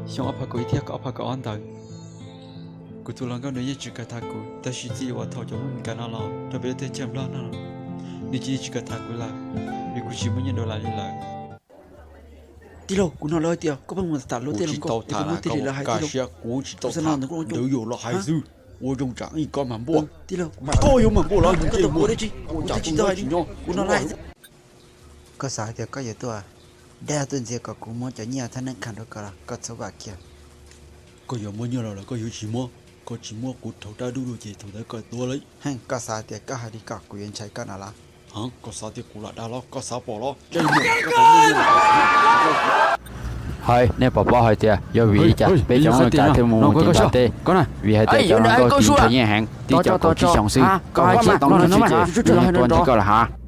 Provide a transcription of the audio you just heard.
Xyoo ob phav kaum ib thiab ob phav kaum ob ntawd, kuv tus hluas nkauj nws yeej tsis kam tham kuv, tab sis txij li uas thaum cov Hmoob Meskas no los rau peb lub teb chaws Nplog no, nws cia li tsis kam tham kuv lawm, vim kuv tsis muaj nyiaj dollar li lawm. Tij laug, kuv hnov lawv hais tias koj pheej mus tham luag tej hluas nkauj, koj muaj tiag li lawm hais tij laug? Kuv tsis tau tham, ntawd yus los hais xwb. Ua zoo tsam ib koj mas npuaj, koj yuav mas npuaj los nws tsis muaj, kuv tsis tau hais li, kuv hnov lawv hais. Koj xav hais tias koj yuav tuaj dab tuaj ntxias kom kuv muab cov nyiaj thab neeb kham rau koj los koj txhob vam kiag. Koj yuav muab nyiaj los los koj yuav tsis muab, koj tsis muab kuv rhaub dab dub dua ces thaum ntawd koj tuag li. Heej, koj xav tias koj hais li ko kuv yuav ntshai koj no los? Koj xav tias kuv lam dag los koj xav pom los? Hais, nej puas paub hais tias yog vim li cas peb cov Hmoob Meskas thiaj mus mus tib nrag teb? Vim hais tias cov hluas nkauj tsis ntshai nyiaj heev, tib co kaum tsib xyoos xwb, koj muaj txhiab toob lub txib ces yeej tuaj ntsib koj lawm hab.